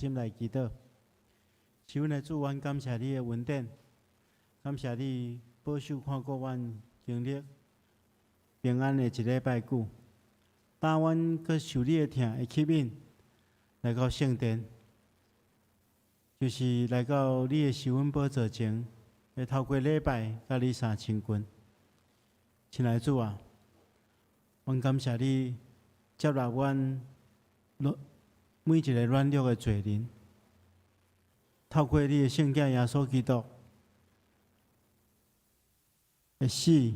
心來祈禱。是阮的主，阮感謝你的恩典，感謝你保守看顧阮經歷平安的一禮拜久。當阮閣受你的疼的吸引，來到聖殿，就是來到你的施恩寶座前，會透過禮拜佮你相親近。親愛的主啊，阮感謝你接納阮每一個軟弱的罪人，透過你的聖子耶穌基督的死，予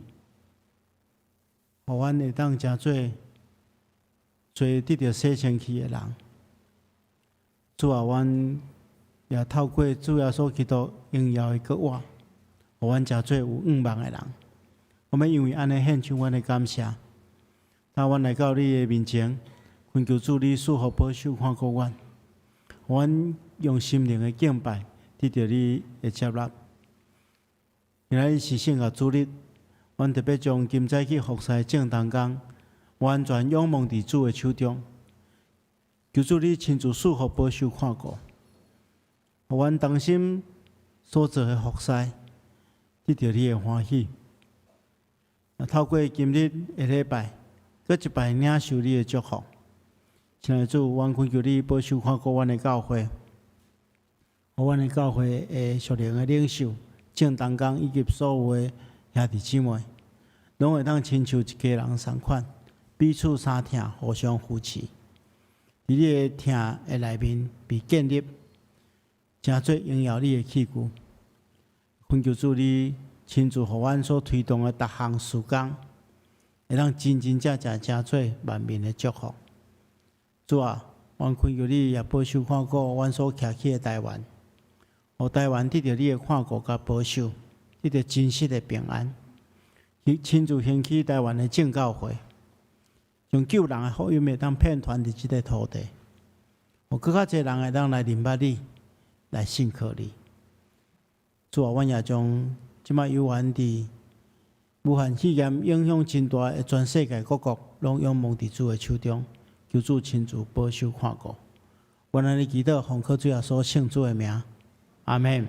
阮會當成做罪得著洗清氣的人。主啊，阮也透過主耶穌基督榮耀的復活，予阮成做有向望的人。我們因為按呢獻上阮的感謝，當阮來到你的面前，懇求主你賜福保守看顧阮，阮用心靈的敬拜得著你的接納。今仔日是聖樂主日，阮特別將今早起服侍的眾同工，完全仰望佇主的手中，求主你親自賜福保守看顧，予阮同心所做的服侍，得著你的歡喜。透過今日的禮拜，閣一擺領受你的祝福。親愛的主，阮懇求你保守看顧阮的教會，予阮的教會的屬靈的領袖、眾同工以及所有的兄弟姊妹，攏會當親像一家人仝款，彼此相疼，互相扶持。佇你的疼的內面被建立，成做榮耀你的器具。懇求主你親自予阮所推動的逐項事工，會當真真正正成做萬民的祝福。主啊，阮懇求你也保守看顧阮所徛起的台灣，予台灣得著你的看顧佮保守，得著真實的平安。親自興起台灣的正教會，將救人的福音會當遍傳佇這个土地，予閣較濟人會當來認捌你，來信靠你。主啊，阮也將這擺猶原佇武漢肺炎影響真大的全世界各國，攏仰望佇主的手中，求主親自保守看顧。阮按呢祈禱，奉靠主耶穌聖子的名，阿們。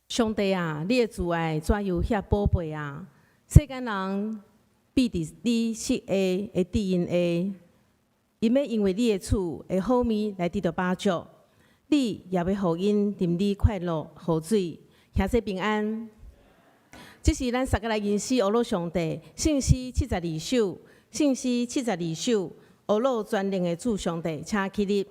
上帝啊，你的慈愛怎樣遐寶貝啊！世間人必佇你設下會得𪜶的，𪜶欲因為你的賜的好物來得著飽足，你也欲予𪜶啉你快樂河水，兄弟平安。這是咱逐家來吟詩學樂上帝，聖詩七十二首，聖詩七十二首，學樂全能的主上帝，請起立。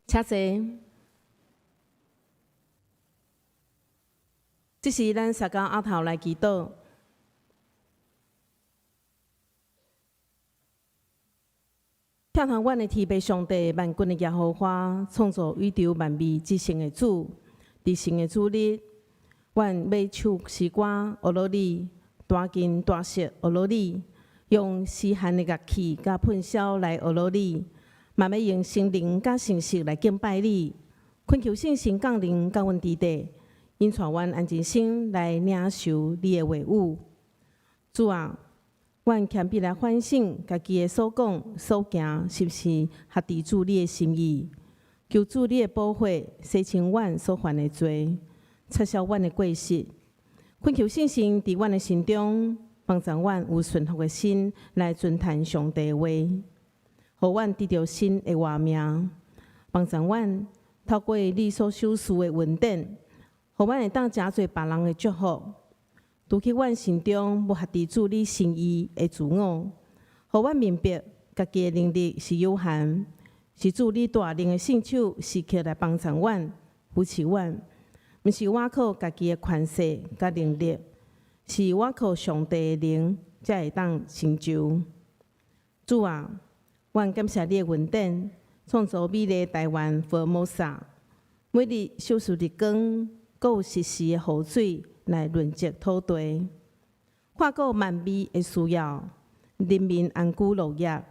請坐。這時，咱三工阿頭來祈禱。疼疼阮的天父上帝，萬軍的耶和華，創造宇宙萬物之神的主，佇神的主日，阮欲唱詩歌，學樂你，彈琴彈瑟學樂你，用絲弦的樂器佮噴簫來學樂你。嘛欲用心靈佮誠實來敬拜你，懇求聖神降臨到阮佇底，引帶阮按真心來領受你的話語。主啊，阮謙卑來反省家己的所講所行，是毋是合佇主你的心意？求主你的寶血洗清阮所犯的罪，擦銷阮的過失。懇求聖神佇阮的心中，幫助阮有順服的心來遵行上帝的話。予阮得著新的活命，幫助阮透過你所賞賜的恩典，予阮會當成做別人的祝福，除去阮心中無合佇主你心意的自我，予阮明白家己的能力是有限，是主你大能的聖手時刻來幫助阮、扶持阮。毋是我靠家己的權勢佮能力，是我靠上帝的靈才會當成就。主啊，阮感謝你的恩典，創造美麗台灣福爾摩沙，每日小事日光，閣有適時的雨水來潤澤土地，看顧萬民的需要，人民安居樂業。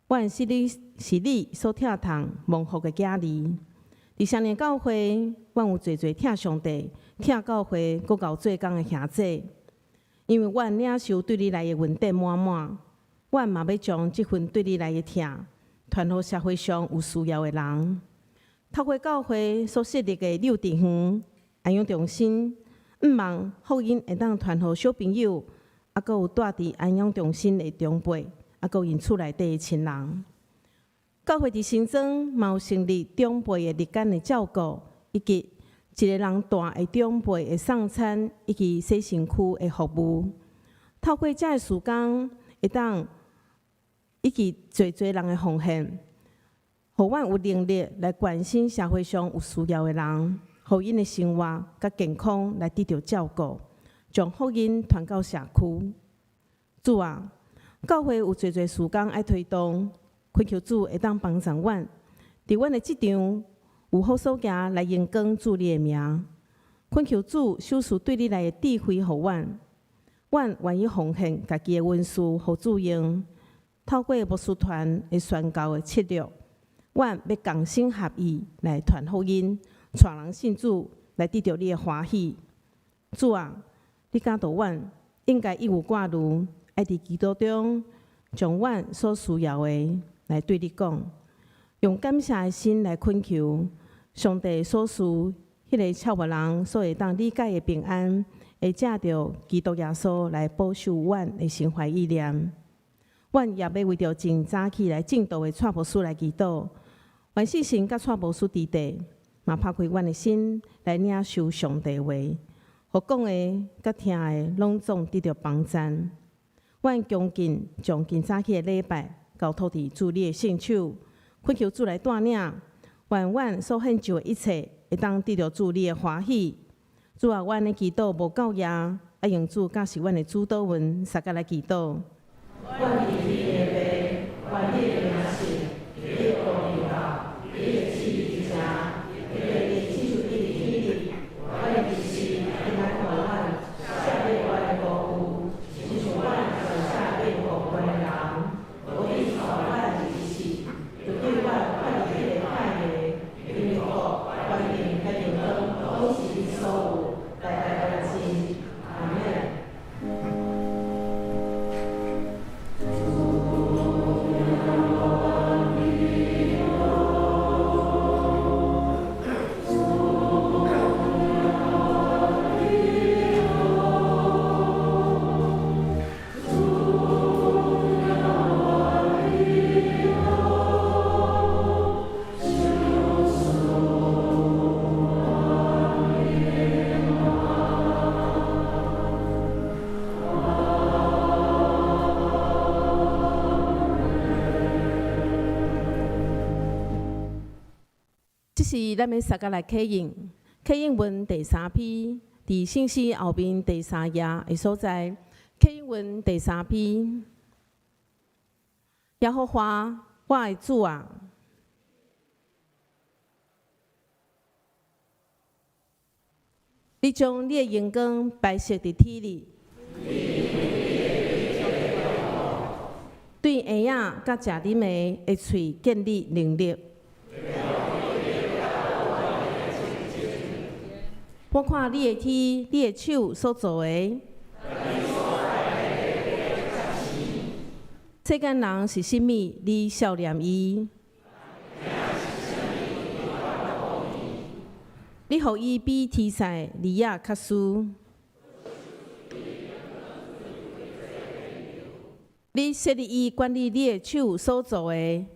阮是你所疼痛蒙福的囝兒。佇雙連教會，阮有濟濟疼上帝、疼教會、閣𠢕做工的兄弟。因為阮領受對你來的恩典滿滿，阮嘛欲將這份對你來的疼，傳予社會上有需要的人。透過教會所設立的幼稚園、安養中心，向望福音會當傳予小朋友，猶閣有蹛佇安養中心的長輩，猶閣𪜶厝內底的親人。教會佇新莊嘛有成立長輩的日間的照顧，以及一个人蹛的長輩的送餐，以及洗身軀的服務。透過這个事工，會當以及濟濟人的奉獻，予阮有能力來關心社會上有需要的人，予𪜶的生活佮健康來得著照顧，將福音傳到社區。主啊，教會有濟濟事工愛推動。懇求主會當幫助阮，佇阮的職場有好所行來榮光主你的名。懇求主賞賜對你來的智慧予阮，阮願意奉獻家己的恩賜予主用。透過牧師團的宣教的策略，阮欲同心合意來傳福音，帶人信主，來得著你的歡喜。主啊，你教導阮應該一無掛慮，愛佇祈禱中將阮所需要的來對你講，用感謝的心來懇求上帝所賜彼个超越人所會當理解的平安，會藉著基督耶穌來保守阮的心懷意念。阮也欲為著真早起來證道的蔡牧師來祈禱，願聖神佮蔡牧師佇底，嘛拍開阮的心來領受上帝話，予講的佮聽的攏總得著幫贊。阮恭敬將今早起的禮拜交託佇主你的聖手，懇求主來帶領，願阮所獻上的一切會當得著主你的歡喜。主啊，阮的祈禱無夠額，愛用主教示阮的主禱文，相佮來祈禱。阮佇你的父，願你的名聖，你的國臨到，你的旨意成，你的義親像佇天頂，阮的飯食今仔予阮，赦免阮的辜負，親像阮也赦免辜負阮的人，無去帶阮入試，著救阮脫離彼个歹的，因為國、權柄佮榮光，攏是你所有，代代長存。阿們。這時咱欲相佮來啟應，啟應文第三篇，佇聖詩後面第三頁的所在。啟應文第三篇，耶和華我的主啊，你將你的榮光擺設佇天裡，對嬰仔佮食奶的的喙建立能力。我看你的天，你的手所造的，世間人是啥物？你數念伊，你予伊比天使兒仔較輸。你設立伊管理你的手所造的，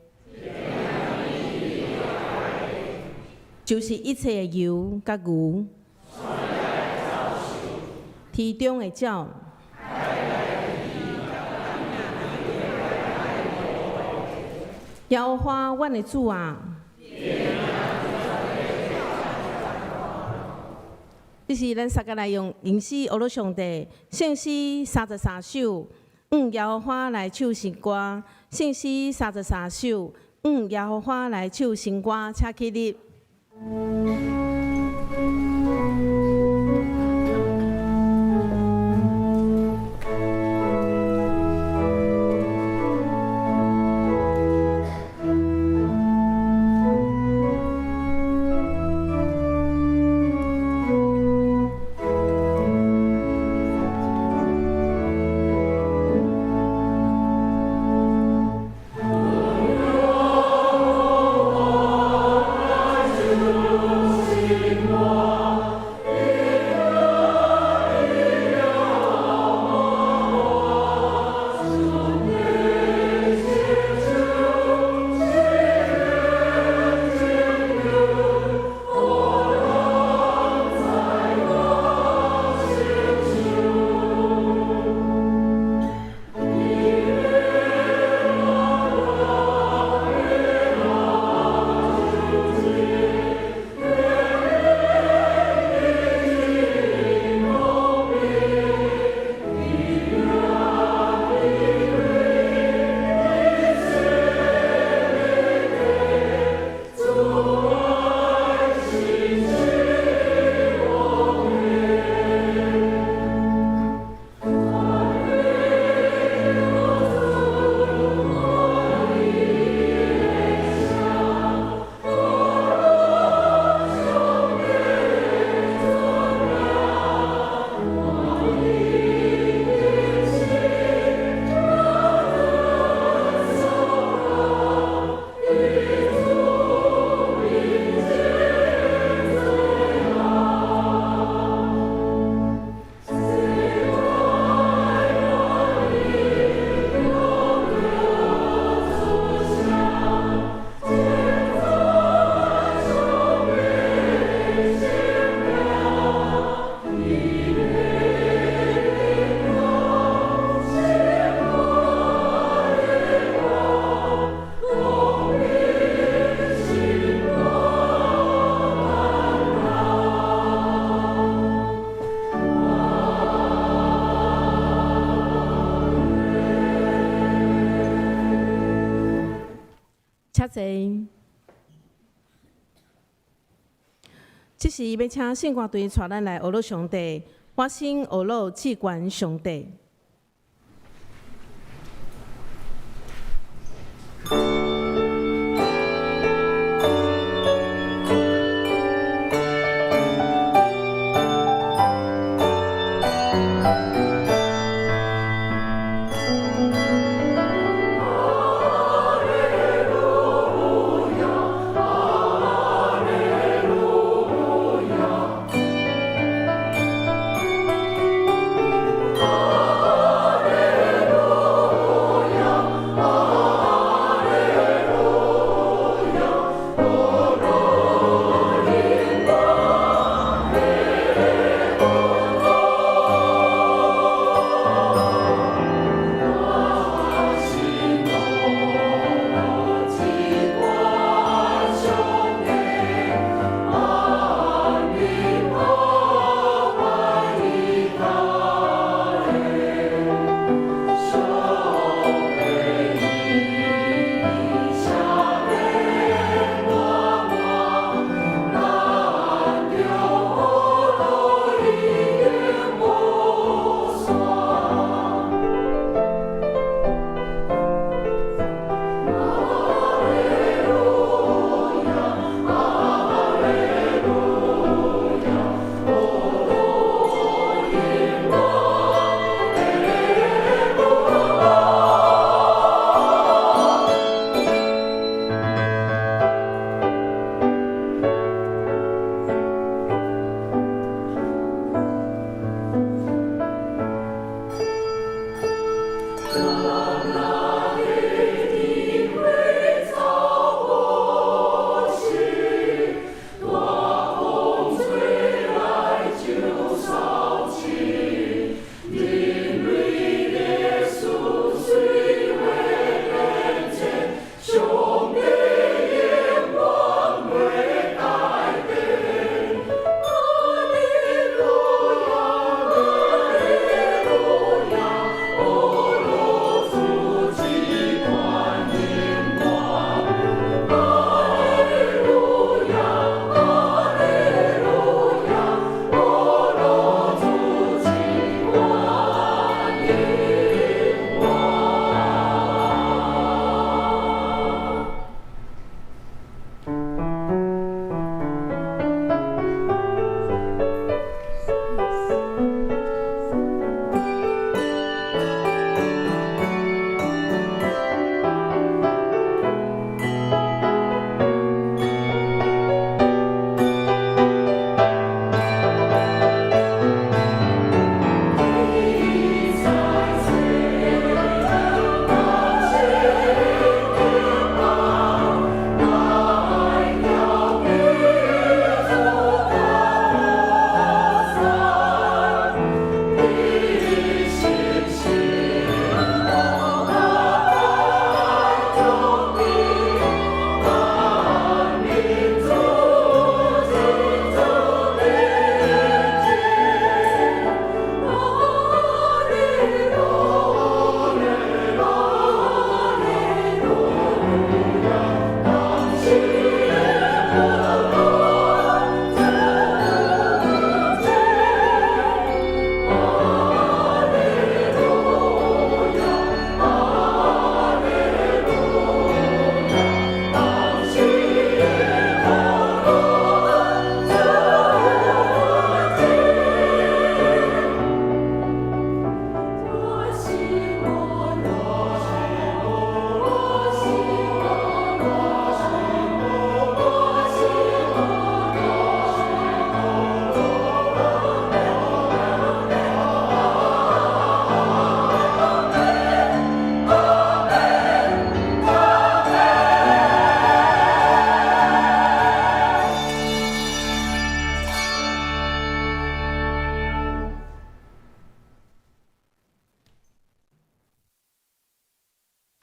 就是一切的羊佮牛，天中的鳥，耶和華，阮的主啊！這是咱三個來用吟詩學樂上帝，聖詩33首，向耶和華來唱新歌。聖詩33首，向耶和華來唱新歌，請起立。請坐。這時欲請聖歌隊帶咱來學樂上帝，我心學樂至懸上帝。 阿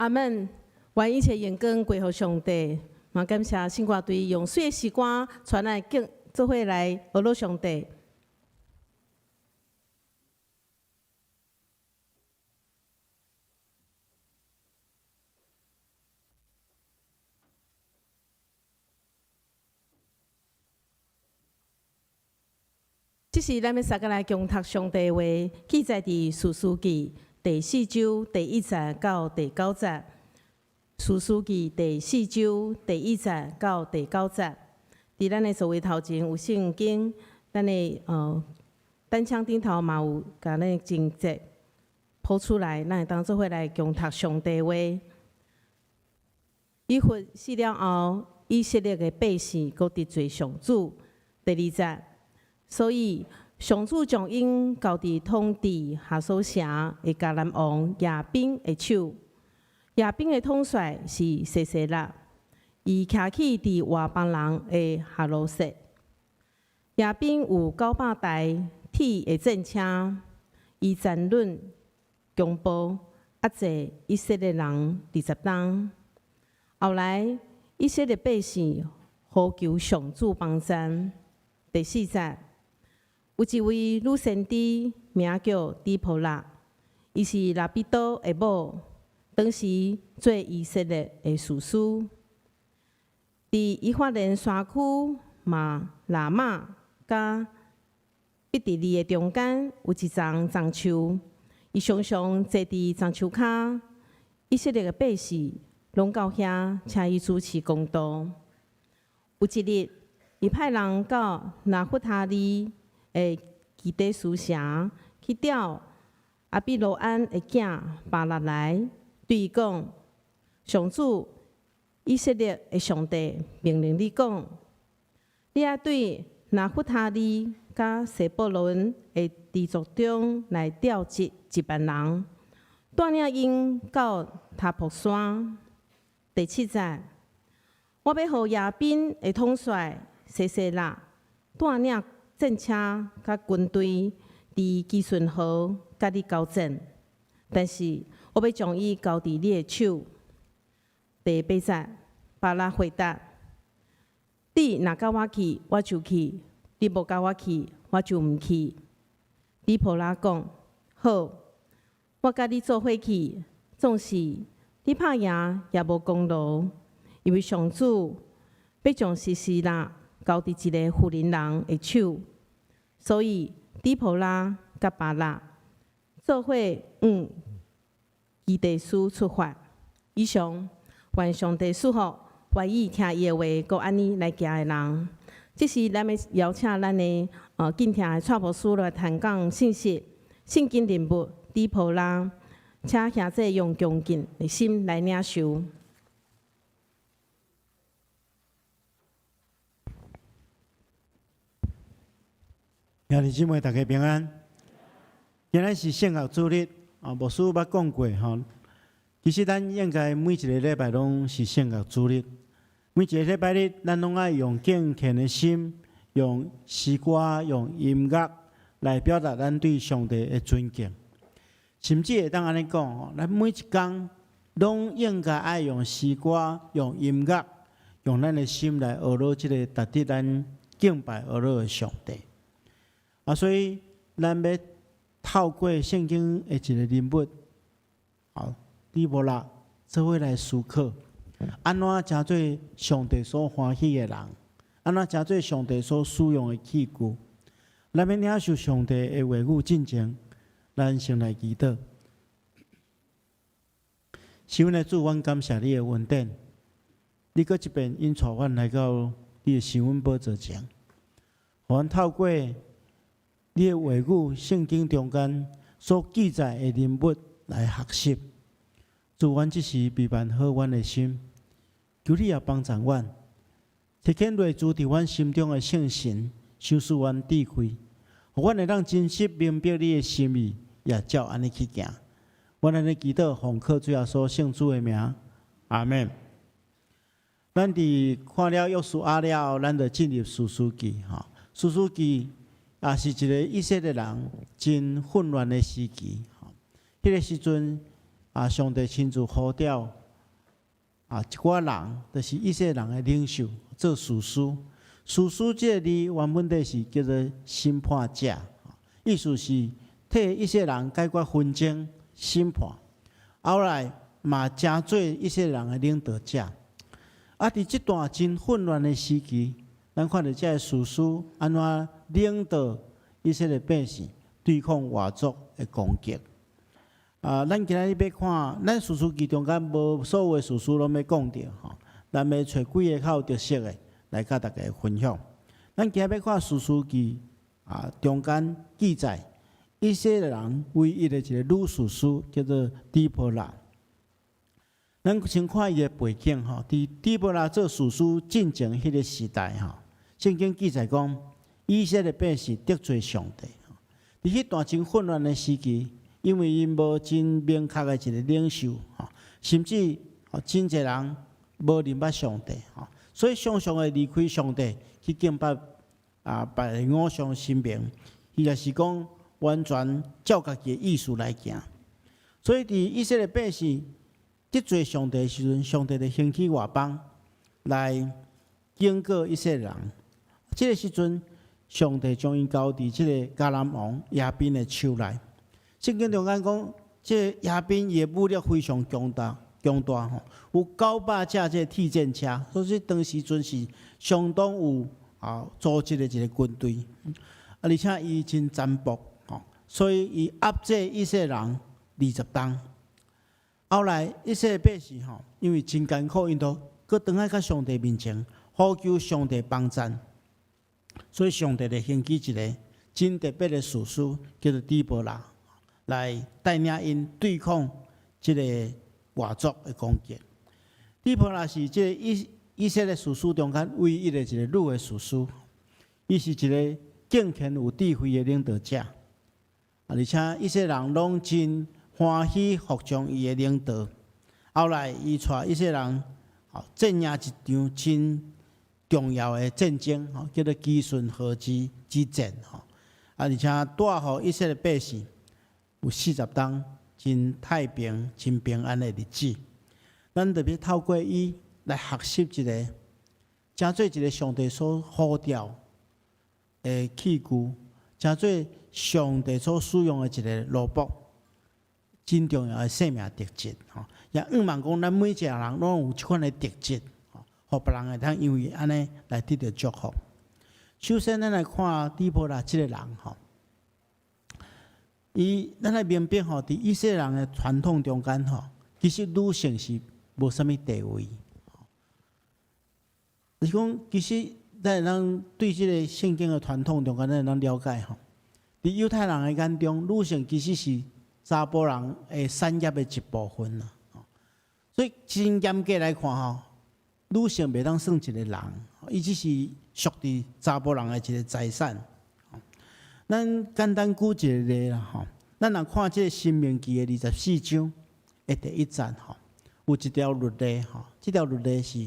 阿門。願一切榮光歸予上帝，嘛感謝聖歌隊用媠的詩歌傳來敬做伙來學樂上帝。這時咱欲相共來共讀上帝話，記載佇士師記第四章第一節到第九節。士師記第四章第一節到第九節，佇咱的座位頭前有聖經，咱的單牆頂頭嘛有共咱的經節鋪出來，咱會當做伙來共讀上帝話。以弗死了後，以色列的百姓閣得罪上主。第二節，所以上主將𪜶交佇統治哈瑣城的迦南王耶賓的手。耶賓的統帥是西西拉，伊騎去佇外邦人的哈羅設。耶賓有900台鐵的戰車，伊殘忍強暴，壓制以色列人20冬。後來以色列百姓呼求上主幫贊。第四節，有一位女先知，名叫底波拉，伊是拉彼多的某。當時做以色列的士師，佇以法蓮山區嘛喇瑪佮伯特利的中間有一叢樟樹，伊常常坐佇樟樹跤。以色列的百姓攏到遐請伊主持公道。有一日，伊派人到拿弗他利的基底斯城去調亞比羅胺的囝巴勒來。對伊講，上主以色列的上帝命令你講，你愛對拿弗他利佮西布倫的支族中來調集1萬人，帶領𪜶到他泊山。第七節，我欲予耶賓的統帥西西拉帶領戰車佮軍隊，佇基順河佮你交戰，但是我欲將伊交佇你的手。第八節，巴勒回答：你若佮我去，我就去；你無佮我去，我就毋去。底波拉講：好，我佮你做伙去，縱使你拍贏也無功勞，因為上主欲將西西拉交佇一个婦人人的手，所以底波拉佮巴勒做伙往基底斯出發。以上，願上帝賜福，願意聽伊的話，閣按呢來行的人。這時，咱欲邀請咱的敬聽的蔡牧師來傳講信息。聖經人物底波拉，請兄弟用恭敬的心來領受。兄弟姊妹，大家平安。今仔是聖學主日啊，牧師捌講過吼。其實咱應該每一个禮拜攏是聖學主日，每一个禮拜日，咱攏愛用敬虔的心，用詩歌、用音樂來表達咱對上帝的尊敬。甚至會當按呢講吼，咱每一工攏應該愛用詩歌、用音樂、用咱的心來學樂這个值得咱敬拜學樂的上帝。啊，所以咱欲透過聖經的一个人物，好，底波拉做伙來思考，按怎成做上帝所歡喜的人，按怎成做上帝所使用的器具。咱欲領受上帝的話語進前，咱先來祈禱。是阮的主，阮感謝你的恩典，你閣一遍引帶阮來到你的施恩寶座前，予阮透過你的話語、聖經中間所記載的人物來學習。主，阮這時備辦好阮的心，求你也幫助阮，差遣內住佇阮心中的聖神，賞賜阮智慧，予阮會當真實明白你的心意，也照按呢去行。阮按呢祈禱，奉靠主耶穌聖子的名，阿們。咱佇看了約書亞了後，咱就進入士師記吼。士師記也是一个以色列人真混亂的時期。彼个時陣，上帝親自呼召一寡人，就是以色列人的領袖做士師。士師這個字原本底是叫做審判者，意思是替以色列人解決紛爭、審判。後來嘛，成做以色列人的領導者。佇這段真混亂的時期，咱看著這个士師按怎領導以色列百姓對抗外族的攻擊。咱今仔日欲看，咱士師記中間無所有的士師攏欲講著吼，咱欲揣幾个較有特色的來佮大家分享。咱今仔欲看士師記中間記載以色列人唯一的一个女士師，叫做底波拉。咱先看伊的背景吼，佇底波拉做士師進前彼个時代吼，聖經記載講，以色列百姓得罪上帝。佇彼段真混亂的時期，因為𪜶無真明確的一个領袖，吼，甚至真濟人無認捌上帝，吼，所以常常會離開上帝去敬拜別个偶像神明，或者是講完全照家己的意思來行。所以佇以色列百姓得罪上帝的時陣，上帝就興起外邦來警告以色列人。這个時陣，上帝將𪜶交佇這个迦南王耶賓的手內。聖經中間講，這个耶賓伊的武力非常強大，強大吼，有900架這个鐵戰車，所以當時陣是相當有組織的一个軍隊。而且伊真殘暴，吼，所以伊壓制以色列人20冬。後來以色列百姓吼，因為真艱苦，𪜶都閣轉來到上帝面前，呼求上帝幫贊，所以上帝就興起一个真特別的士師，叫做底波拉，來帶領𪜶對抗這个外族的攻擊。底波拉是這个以色列士師中間唯一的一个女的士師，伊是一个敬虔有智慧的領導者，而且以色列人攏真歡喜服從伊的領導。後來，伊帶以色列人戰贏一場真重要的戰爭，吼，叫做基順河之戰，吼。而且帶予以色列百姓有40冬真太平、真平安的日子。咱特別透過伊來學習一个，成做一个上帝所呼召的器具，成做上帝所使用的一个奴僕，真重要的生命特質吼。也向望講，咱每一个人攏有這款的特質，予別人會當因為按呢來得著祝福。首先，咱來看底波拉這个人吼，咱來明白吼，佇以色列人的傳統中間吼，其實女性是無啥物地位。就是講，其實咱會當對這个聖經的傳統中間，咱會當了解吼。佇猶太人的眼中，女性其實是查埔人的產業的一部分啦。所以真嚴格來看吼，女性袂當算一个人，伊只是屬佇查埔人的一个財產。咱簡單舉一個例啦吼，咱若看這个《申命記》的24章的第一節吼，有一條律例吼，這條律例是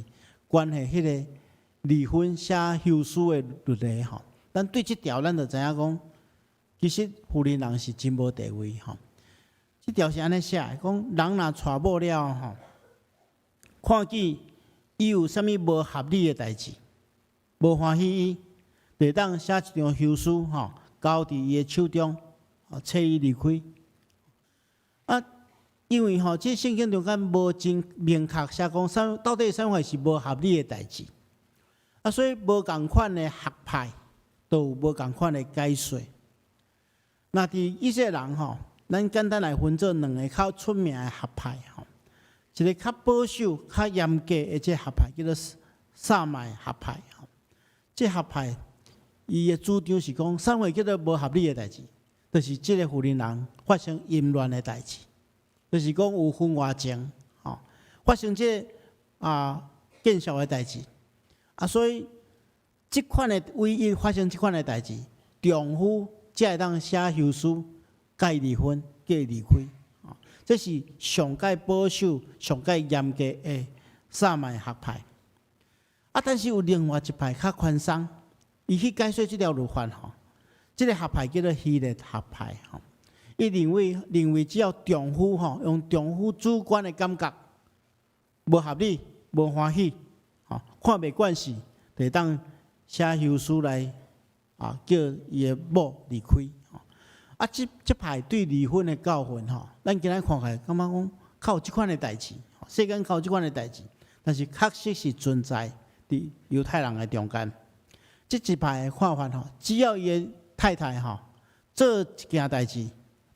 關係彼个離婚寫休書的律例吼。咱對這條咱就知影講，其實婦人人是真無地位吼。這條是按呢寫的，講人若娶某了吼，看見伊有啥物無合理的代誌，無歡喜伊，就會當寫一張休書吼，交佇伊的手中，催伊離開。因為吼，這聖經中間無真明確寫講，啥到底啥物是無合理的代誌。所以無仝款的學派，都有無仝款的解說。若佇以色列人吼，咱簡單來分做兩个較出名的學派吼，一个較保守、較嚴格的這學派叫做薩麥學派吼。這學派伊的主張是講，啥物叫做無合理的代誌，就是這个婦人人發生淫亂的代誌，就是講有婚外情吼，發生這个見笑的代誌。所以這款的唯一發生這款的代誌，丈夫才會當寫休書，共伊離婚，叫伊離開。這是上蓋保守、上蓋嚴格的薩麥學派。但是有另外一派較寬鬆，伊去解說這條律法吼，這个學派叫做希列學派吼。伊認為只要丈夫吼，用丈夫主觀的感覺無合理、無歡喜，吼，看袂慣勢，就會當寫休書來啊，叫伊的某離開。啊，這派對離婚的教訓吼，咱今仔看起來感覺講較有這款的代誌，世間較有這款的代誌，但是確實是存在佇猶太人的中間。這一派的看法吼，只要伊的太太吼做一件代誌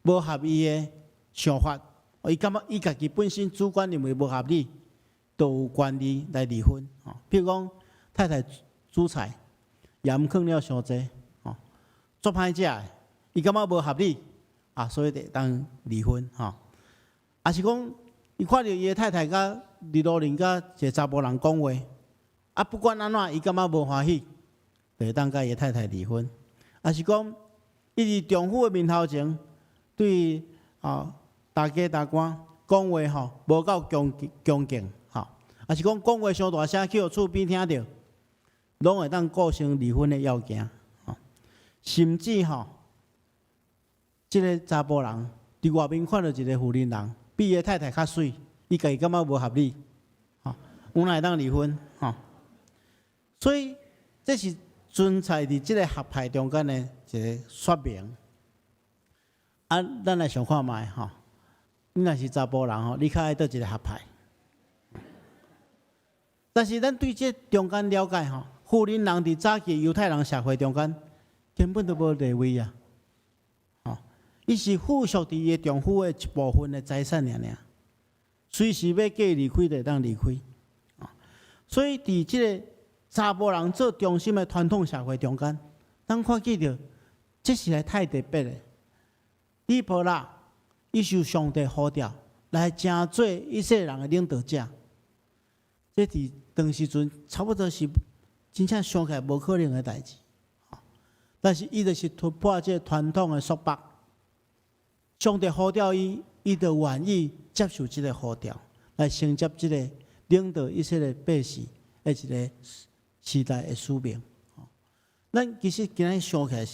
無合伊的想法，伊感覺伊家己本身主觀認為無合理，都有權利來離婚。吼，比如講太太煮菜鹽囥了傷濟，吼，足歹食的，伊感覺無合理，啊，所以就會當離婚。吼，抑是講伊看著伊的太太佮佇路面佮一個查埔人講話，啊，不管按怎，伊感覺無歡喜，就會當佮伊的太太離婚。抑是講伊佇丈夫的面頭前對啊大家大官講話吼，無夠恭敬吼，抑是講講話傷大聲，去予厝邊聽著，攏會當構成離婚的要件。吼，甚至吼，這个查埔人佇外面看著一个婦人人，比伊的太太較媠，伊家己感覺無合理，吼，有哪會當離婚？吼，所以這是存在佇這個學派中間的一個說明。啊，咱來想看覓吼，你若是查埔人吼，你較愛佗一個學派？但是咱對這中間了解吼，婦人人佇早期猶太人社會中間根本都無地位啊！吼，伊是附屬佇伊的丈夫的一部分的財產爾爾，隨時欲叫伊離開就會當離開。所以佇這個查埔人做中心的傳統社會中間，咱看見著這實在太特別了。底波拉，伊受上帝呼召來成做以色列人的領導者，這佇當時陣差不多是真正想起來無可能的代誌。但是伊就是突破這個傳統的束縛，上帝呼召伊，伊就願意接受這個呼召，來承接這個領導以色列百姓的一個時代的使命。咱其實今仔想起來，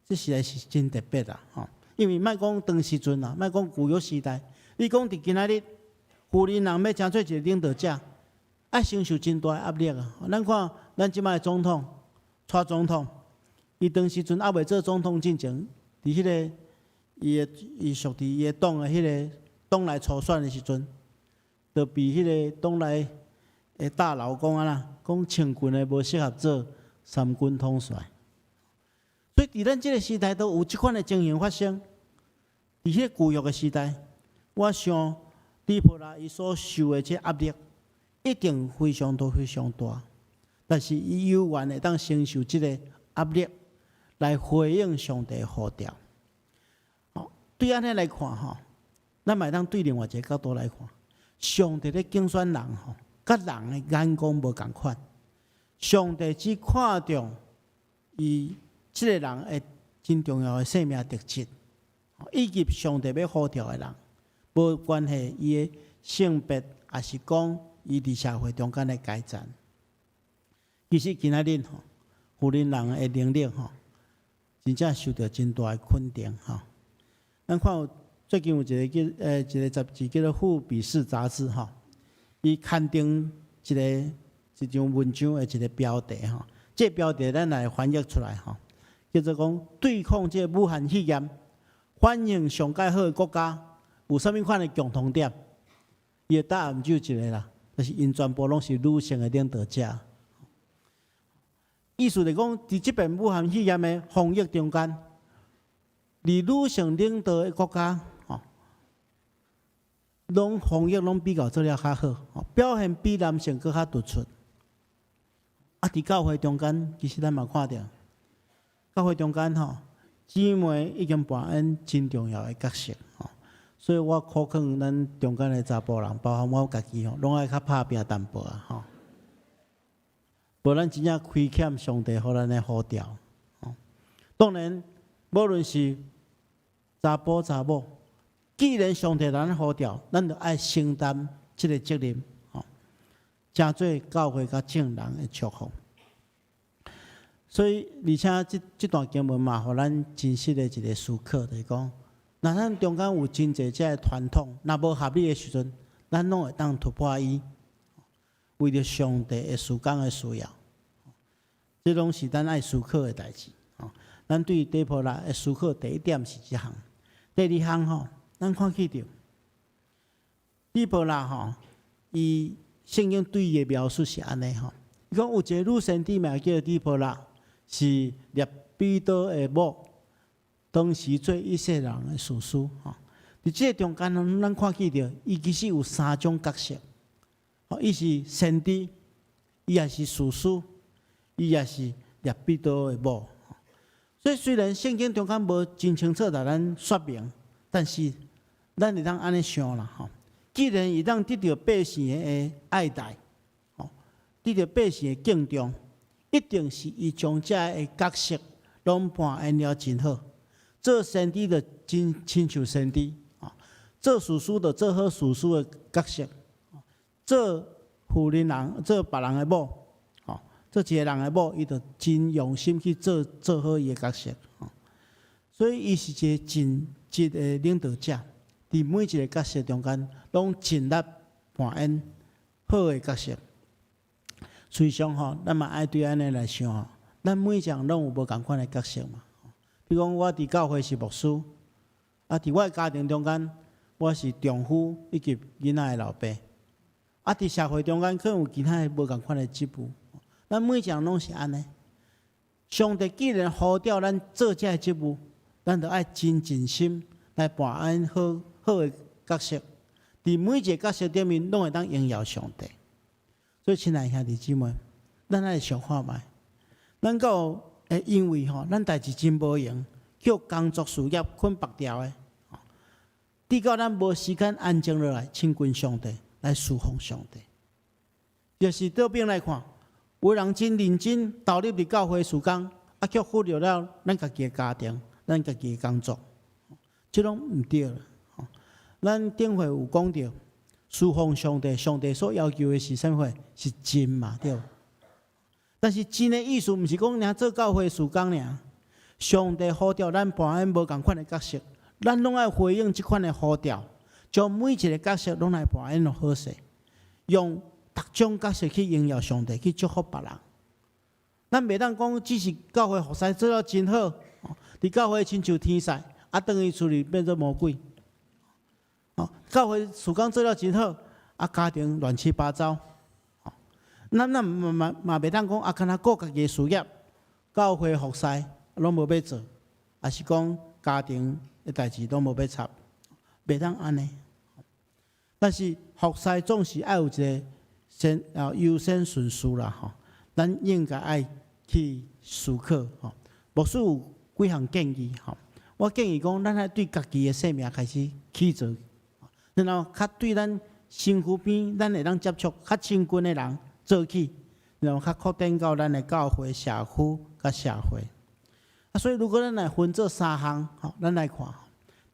這實在是真特別啦！吼，因為莫講當時陣啦，莫講舊約時代，你講佇今仔日，婦人人欲成做一個領導者，愛承受真大的壓力啊！咱看咱這擺的總統，蔡總統，伊當時陣猶未做總統進前，佇彼个伊的伊屬佇伊的黨的彼个黨內初選的時陣，就被彼个黨內的大佬講按怎，講穿裙的無適合做三軍統帥。所以佇咱這个時代都有這款的情形發生。佇彼個舊約的時代，我想底波拉伊所受的這壓力一定非常多非常大，但是伊有緣會當承受這個壓力來回應上帝的呼召。對按呢來看吼，咱嘛會當對另外一個角度來看，上帝咧揀選人吼，佮人的眼光無仝款。上帝只看重伊這个人的真重要的生命特質，以及上帝欲呼召的人，無關係伊的性別，抑是講伊佇社會中間的階層。其實今仔日吼，婦人人的能力吼，真正受著真大的肯定吼。咱看有最近有一个叫一个雜誌叫做《富比士》雜誌吼，伊刊登一張文章的一個標題吼，這個標題咱來翻譯出來吼，叫做講對抗這个武漢肺炎，反應上蓋好的國家有啥物款的共同點？伊的答案只有一个啦，就是𪜶全部攏是女性的領導者。意思就講，佇這遍武漢肺炎的防疫中間，佇女性領導的國家，吼，攏防疫攏比較做了較好，表現比男性閣較突出。啊，佇教會中間，其實咱嘛看著，教會中間吼，姊妹已經扮演真重要的角色吼，所以我苦勸咱中間的查埔人，包含我家己吼，攏愛較拍拚淡薄仔吼。無咱真正虧欠上帝予咱的呼召。當然，無論是查埔查某，既然上帝予咱呼召，咱就愛承擔這个責任，吼，成做教會佮眾人的祝福。所以，而且這段經文嘛，予咱真實的一个思考，就是講。若咱中間有真濟這个傳統，若無合理的時陣，咱攏會當突破伊，為著上帝的事工的需要，這攏是咱愛思考的代誌。咱對底波拉的思考，第一點是這項，第二項吼，咱看見著底波拉吼，伊聖經對伊的描述是按呢吼，伊講有一个女先知名叫底波拉，是臘彼得的某，當時做以色列人的士師吼。佇這個中間，咱看見著，伊其實有三種角色。吼，伊是先知，伊也是士師，伊也是臘彼得的某。所以雖然聖經中間無真清楚共咱說明，但是咱會當按呢想啦吼。既然伊當得著百姓的愛戴，吼，得著百姓的敬重，一定是伊將這个角色攏扮演了真好。做先知就真親像先知，做士師就做好士師的角色，做婦人人做別人的某，吼，做一个人的某，伊就真用心去做做好伊的角色，所以伊是一個盡職的領導者，佇每一个角色中間，攏盡力扮演好的角色。事實上吼，咱嘛愛對按呢來想吼，咱每一個人攏有無仝款的角色嘛。比如講，我佇教會是牧師，啊，佇我的家庭中間，我是丈夫以及囡仔的老爸。啊，佇社會中間可能有其他的無仝款的職務。咱每一個人攏是按呢。上帝既然呼召咱做這个職務，咱就愛真盡心來扮演好好的角色。佇每一個角色頂面，攏會當榮耀上帝。所以，親愛兄弟姊妹，咱愛想看覓，咱敢有會因為吼，咱代誌真無閒，叫工作事業捆縛牢的，直到咱無時間安靜落來親近上帝，來侍奉上帝。就是倒邊來看，有人真認真投入佇教會事工，啊，卻忽略了咱家己的家庭、咱家己的工作，這攏毋對啦。咱頂回有講著，侍奉上帝，上帝所要求的是啥物貨？是盡嘛，對。但是盡的意思，毋是講爾做教會事工爾。上帝呼召咱扮演無仝款的角色，咱攏愛回應這款的呼召，將每一个角色攏來扮演好勢，用逐種角色去榮耀上帝，去祝福別人。咱袂當講只是教會服侍做了真好，佇教會親像天使，啊，轉去厝裡變做魔鬼。哦，教會事工做了真好，啊，家庭亂七八糟。咱咱嘛嘛嘛袂當講啊，干焦顧家己的事業，教會服侍攏無欲做，抑是講家庭的代誌攏無欲插，袂當按呢。但是服侍總是愛有一个先啊優先順序啦吼，咱應該愛去思考吼。牧師有幾項建議吼，我建議講，咱愛對家己的生命開始起做，然後較對咱身軀邊，咱會當接觸較親近的人做起，然後較擴展到咱的教會、社區佮社會。啊，所以如果咱來分做三項，吼，咱來看，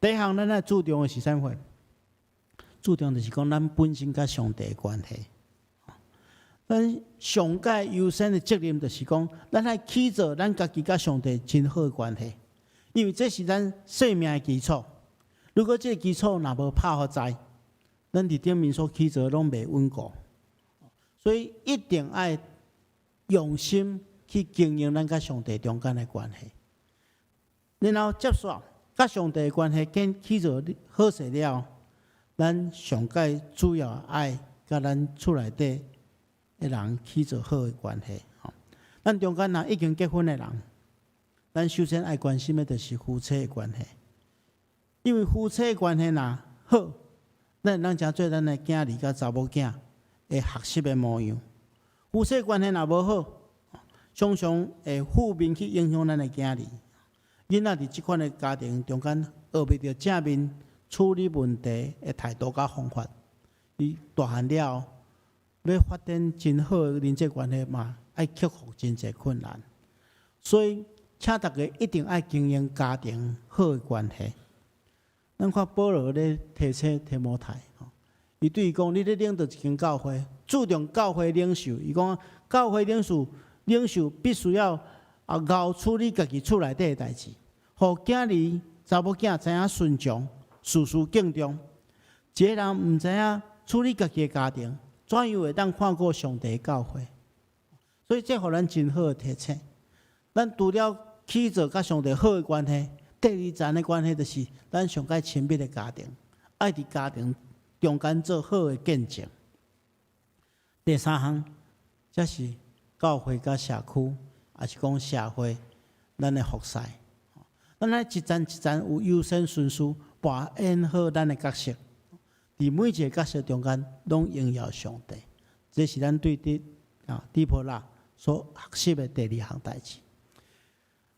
第一項咱愛注重的是啥物貨？注重就是講咱本身佮上帝的關係。咱上蓋優先的責任就是講，咱愛起做咱家己佮上帝真好的關係，因為這是咱生命的基礎。如果這个基礎若無拍予在，咱佇頂面所起做攏袂穩固。所以一定愛用心去經營咱佮上帝中間的關係。然後接續佮上帝的關係建起做好勢了，咱上蓋主要愛佮咱厝內底的人起做好的關係。咱中間若已經結婚的人，咱首先愛關心的就是夫妻的關係，因為夫妻的關係若好，咱會當成做咱的囝兒佮查某囝的學習的模樣。夫妻關係若無好，常常會負面去影響咱的囝兒。囡仔佇這款的家庭中間，學袂著正面處理問題的態度佮方法，伊大漢了後，欲發展真好的人際關係嘛，愛克服真濟困難。所以，請大家一定愛經營家庭好的關係。咱看保羅咧提醒提摩太，伊對伊講：你咧領導一間教會，注重教會領袖。伊講教會領袖，領袖必須要啊𠢕處理家己厝內底的代誌，予囝兒、查某囝知影順從，事事敬重。一个人毋知影處理家己的家庭，怎樣會當看顧上帝的教會？所以這予咱真好的提醒。咱除了去做佮上帝好的關係，第二層的關係就是咱上蓋親密的家庭，愛佇家庭中間做好的見證。第三項，則是教會佮社區，抑是講社會，咱的服侍。咱愛一層一層有優先順序，扮演好咱的角色。佇每一個角色中間，攏榮耀上帝。這是咱對底波拉所學習的第二項代誌。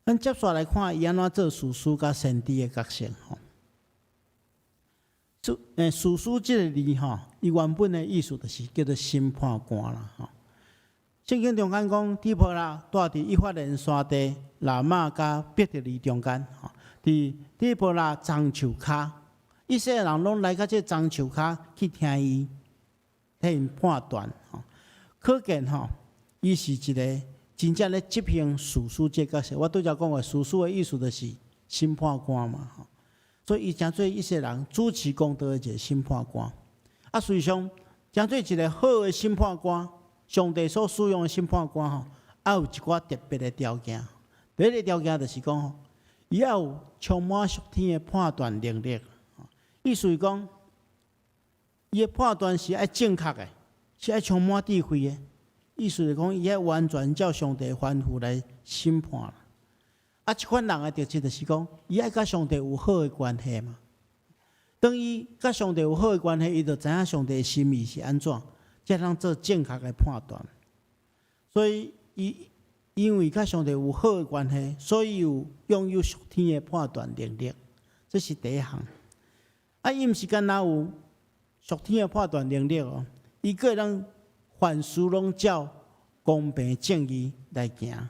咱接續來看伊按怎做士師佮先知的角色吼。士師這個字吼，伊原本的意思就是叫做審判官啦吼。聖經中間講，底波拉住佇以法蓮山地喇馬佮伯特利中間吼，佇底波拉樟樹跤，以色列人攏來到這樟樹跤去聽伊，替𪜶判斷吼。可見吼，伊是一個真正咧執行士師這個角色。我拄才講的士師的意思就是審判官嘛吼，所以伊成做以色列人主持公道的一個審判官。啊，事實上，成做一個好的審判官，上帝所使用的審判官吼，愛有一寡特別的條件。第一個條件就是講吼，伊愛有充滿屬天的判斷能力。意思是講，伊的判斷是愛正確的，是愛充滿智慧的。意思是講，伊愛完全照上帝吩咐來審判。啊，這款人的特質就是講，伊愛佮上帝有好的關係嘛。當伊佮上帝有好的關係，伊就知影上帝的心意是按怎，才通做正確的判斷。所以，伊因為佮上帝有好的關係，所以有擁有屬天的判斷能力。這是第一項。啊，伊毋是干焦有屬天的判斷能力哦，伊閣會當凡事攏照公平正義來行。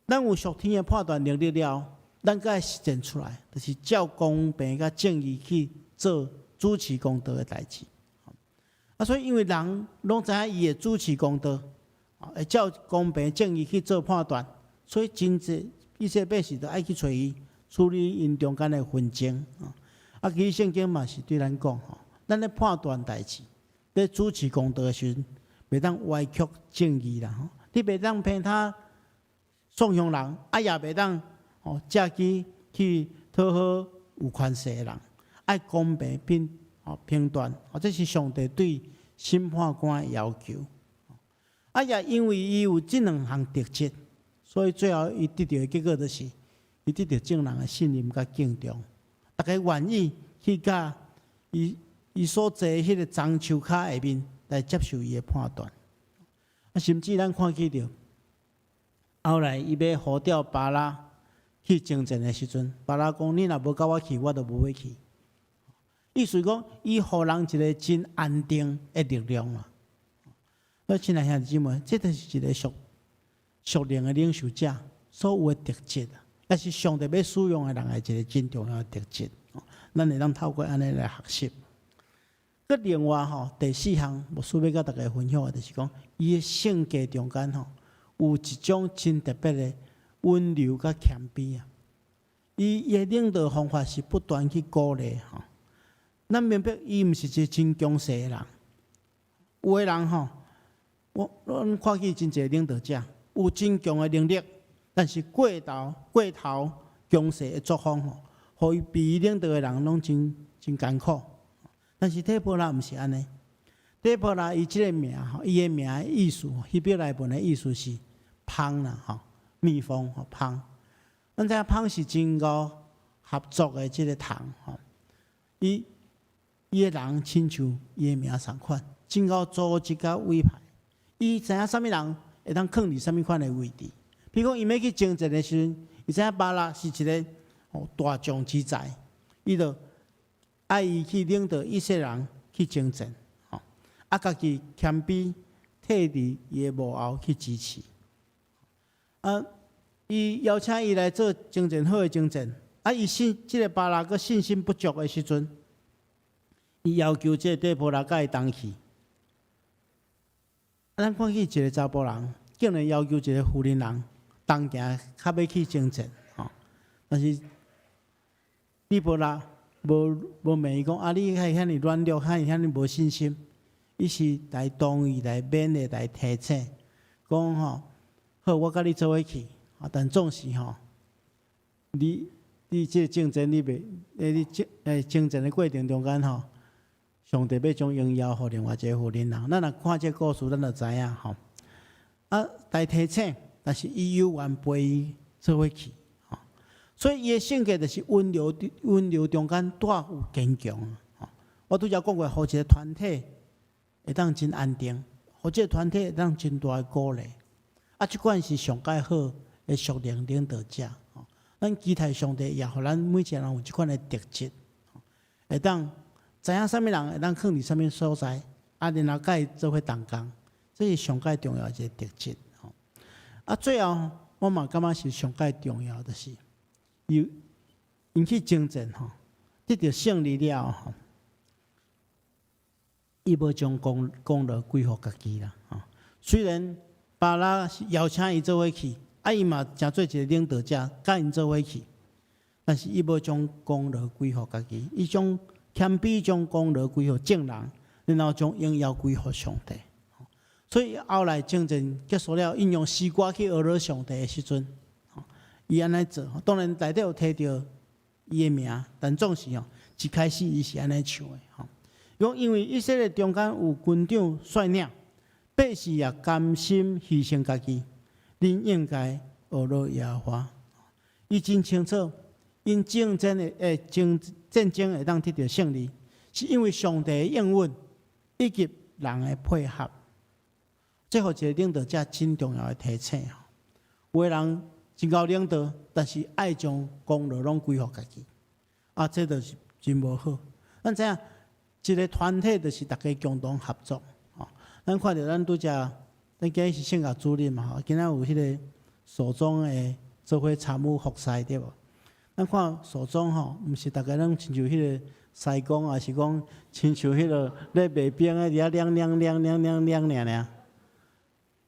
咱有屬天的判斷能力了，咱閣愛實踐出來，就是照公平佮正義去做主持公道的代誌。啊，所以因為人攏知影伊會主持公道，會照公平正義去做判斷，所以真濟以色列百姓就愛去揣伊處理𪜶中間的紛爭。啊，其實聖經嘛是對咱講吼，咱咧判斷代誌，咧主持公道的時陣，袂當歪曲正義啦吼。你袂當偏袒喪鄉人，啊也袂當吼借機去討好有權勢的人，愛公平評吼評斷，哦，這是上帝對審判官的要求。啊，也因為伊有這兩項特質，所以最後伊得著的結果就是，伊得著眾人的信任佮敬重。大家願意去佮伊所坐彼个樟樹跤下面來接受伊的判斷。啊，甚至咱看見著，後來伊欲呼召巴拉去征戰的時陣，巴拉講：你若無佮我去，我就無欲去。意思講，伊予人一個真安定的力量啊。所以，親愛兄弟姊妹，這就是一個屬靈的領袖者所有的特質啊，也是上帝欲使用的人的一個真重要的特質。咱會當透過按呢來學習。閣另外吼，第四項，牧師欲佮大家分享的，就是講，伊的性格中間吼，有一種真特別的溫柔佮謙卑啊。伊的領導方法是不斷去鼓勵吼。咱明白，伊毋是一個真強勢的人。有的人吼，阮看見真濟領導者有真強的能力，但是過頭強勢的作風吼，予伊被伊領導的人攏真真艱苦。但是底波拉毋是按呢，底波拉伊這個名吼，伊的名的意思，希伯來文的意思是蜂啦吼，蜜蜂吼蜂。咱知影蜂是真𠢕合作的這個蟲吼，伊的人親像伊的名仝款，真𠢕組織佮委派。伊知影啥物人會當囥佇啥物款的位置。比如講，伊欲去征戰的時陣，伊知影巴拉是一個大將之才，伊就愛伊去領導以色列人去征戰，吼，啊，家己謙卑退佇伊的幕後去支持。啊，伊邀請伊來做征戰好的征戰，啊，伊信這個巴拉閣信心不足的時陣，伊要求這個底波拉佮伊同去。啊，咱看見一個查埔人，竟然要求一個婦人人同行，較欲去征戰，吼。但是底波拉無罵伊講啊，你係遐爾軟弱，遐爾遐爾無信心。伊是來同意、來勉勵、來提醒，講吼，好，我佮你做伙去，啊，但總是吼，你這個爭戰你袂，你爭戰的過程中間吼，上帝欲將榮耀予另外一个婦人人。咱若看這個故事，咱就知影吼。啊，來提醒，但是伊猶原陪伊做伙去，吼。所以伊的性格就是溫柔，溫柔中間帶有堅強。吼，我拄才講過，予一个團體會當真安定，予這个團體會當真大的鼓勵。啊，這款是上蓋好的屬靈領導者。吼，咱期待上帝也予咱每一個人有這款的特質，會當知影啥物人會當囥佇啥物所在，啊，然後佮伊做伙同工，這是上蓋重要的一个特質。吼，啊，最後我嘛感覺是上蓋重要，就是伊𪜶去征戰吼，得著勝利了後，伊無將功勞歸予家己啦。吼，雖然巴拉邀請伊做伙去，啊，伊嘛誠做一個領導者，佮𪜶做伙去，但是伊無將功勞歸予家己，伊將謙卑將功勞歸予眾人，然後將榮耀歸予上帝。所以後來征戰結束了，𪜶用詩歌去呵咾上帝的時陣，伊按呢做，當然內底有提著伊的名，但總是吼，一開始伊是按呢唱的吼。講因為以色列中間有軍長率領，百姓也甘心犧牲家己，恁應該呵咾耶和華。伊真清楚，𪜶征戰的戰爭會當得著勝利，是因為上帝的應允以及人的配合。這予一個領導者真重要的提醒。有的人真𠢕領導，但是愛將功勞攏歸予家己，啊，這就是真無好。咱知影，一個團體就是大家共同合作。吼，咱看著咱拄才，咱今日是聖樂主日嘛，吼，今仔有彼個所長的做伙參與服侍對無？咱看所長吼，毋是逐家攏親像彼個師公，抑是講親像彼個咧賣冰的佇遐涼涼涼涼涼涼爾爾。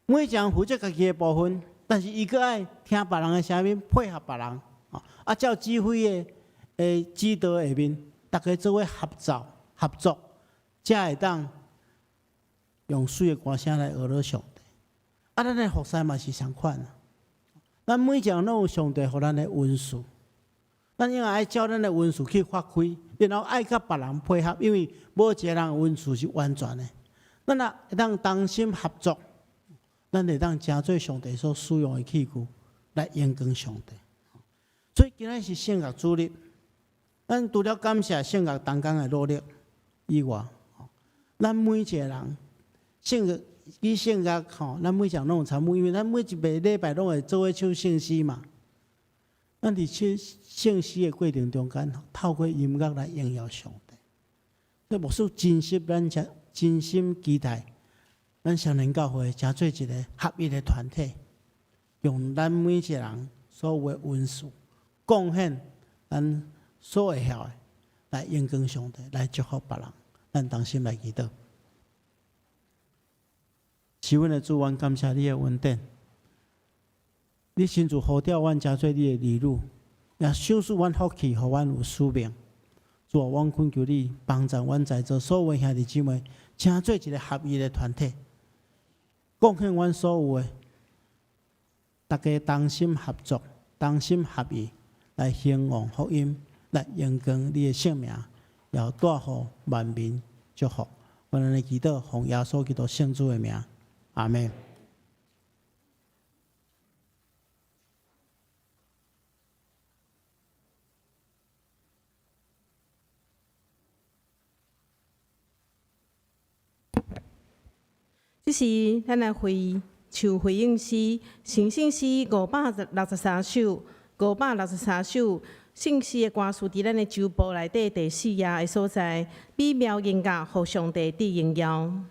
每一個人負責家己的部分，但是伊閣愛聽別人的聲音，配合別人，啊，照指揮的指導下面，逐家做伙合作合作，才會當用媠的歌聲來呵咾上帝。啊，咱的服侍嘛是相款啊。咱每一個人攏有上帝予咱的恩賜，咱應該愛照咱的恩賜去發揮，然後愛佮別人配合，因為無一個人恩賜是完全的。咱若會當同心合作，咱會當成做上帝所使用的器具來榮光上帝。所以今仔是聖樂主日，咱除了感謝聖樂同工的努力以外，咱每一個人聖樂與聖樂吼，咱每一個人攏有參與，因為咱每一個禮拜攏會做伙唱聖詩嘛。咱佇唱聖詩的過程中間，透過音樂來榮耀上帝。這牧師真心，咱才真心期待，咱少年教會成做一個合一的團體，用咱每一個人所有的恩賜，貢獻咱所會曉的，來榮光上帝，來祝福別人。咱同心來祈禱。是阮的主，阮感謝你的恩典。你親自呼召阮成做你的兒女，也賞賜阮福氣，予阮有使命。主啊，阮懇求你幫助阮在座所有兄弟姊妹，成做一個合一的團體，貢獻阮所有的，大家同心合作、同心合意來興旺福音，來榮光你的聖名，也帶予萬民祝福。阮按呢祈禱，奉耶穌基督聖子的名，阿們。這時，咱來回唱回應詩，成聖詩563首，563首，聖詩的歌詞佇咱的周報內底第四頁的所在，美妙音樂，予上帝得榮耀。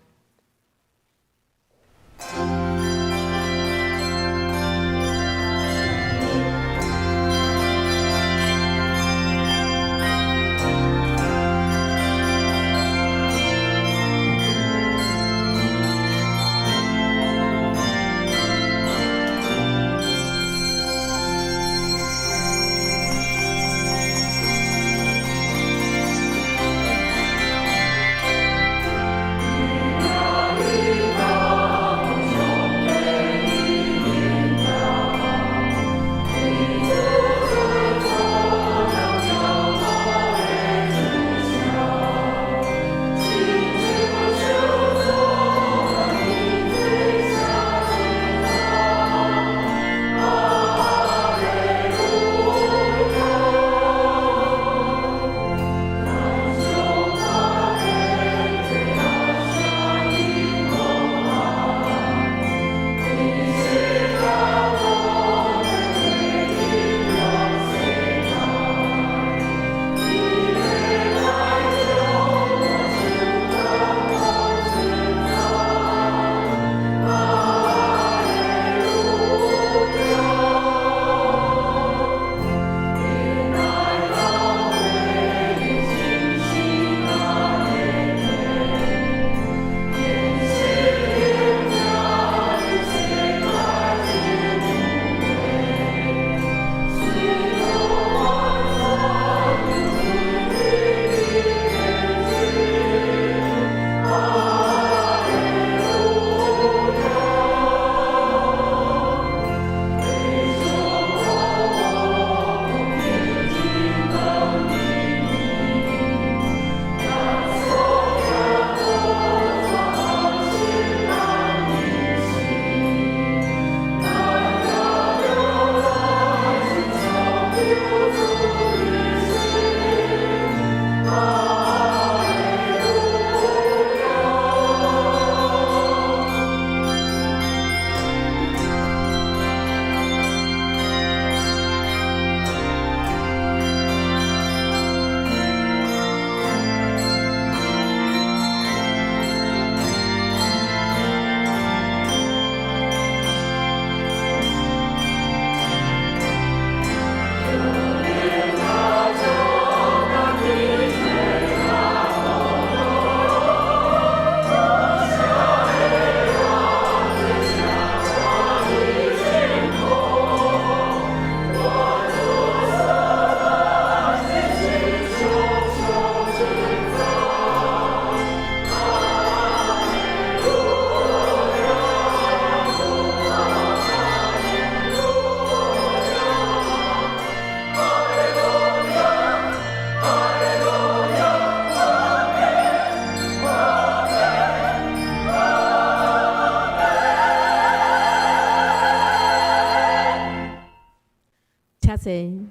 謝。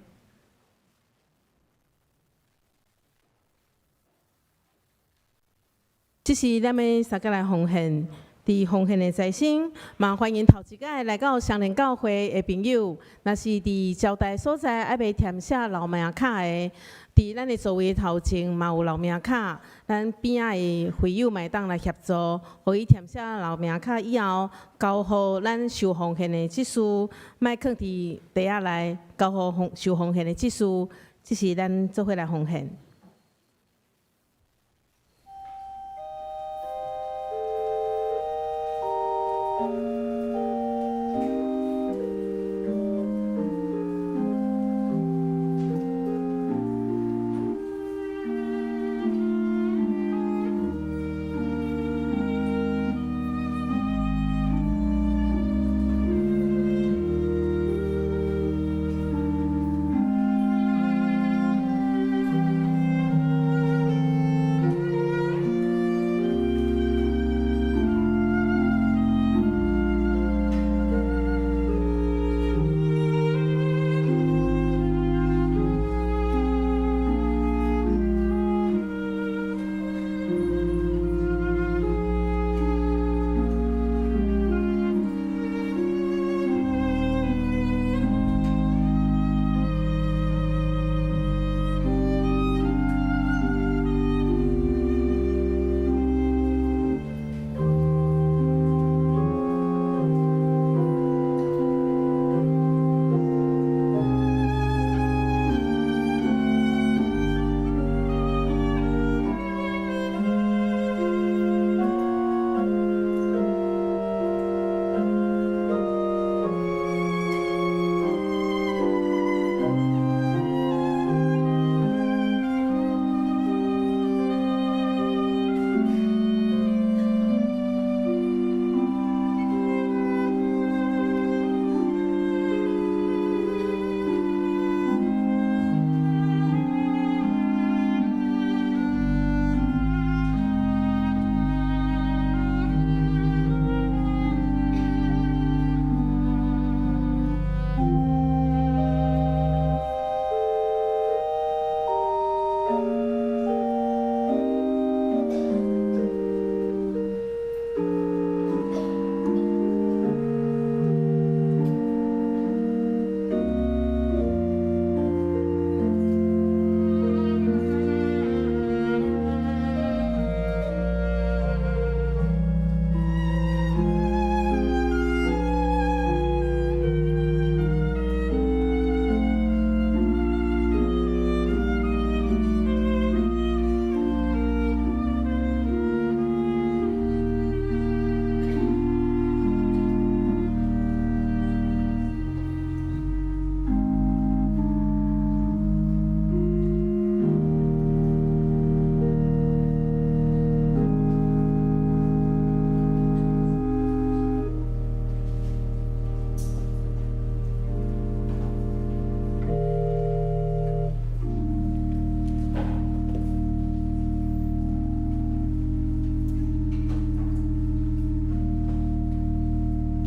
這是咱欲相共來奉獻，佇奉獻的財心，嘛歡迎頭一擺來到雙連教會的朋友，若是佇招待所在猶未填寫留名卡的，佇咱的座位頭前嘛有留名卡，咱邊仔的會友嘛會當來協助，予伊填寫留名卡以後，交予咱收奉獻的執事，莫囥佇袋仔內，交予奉收奉獻的執事，這是咱做伙來奉獻。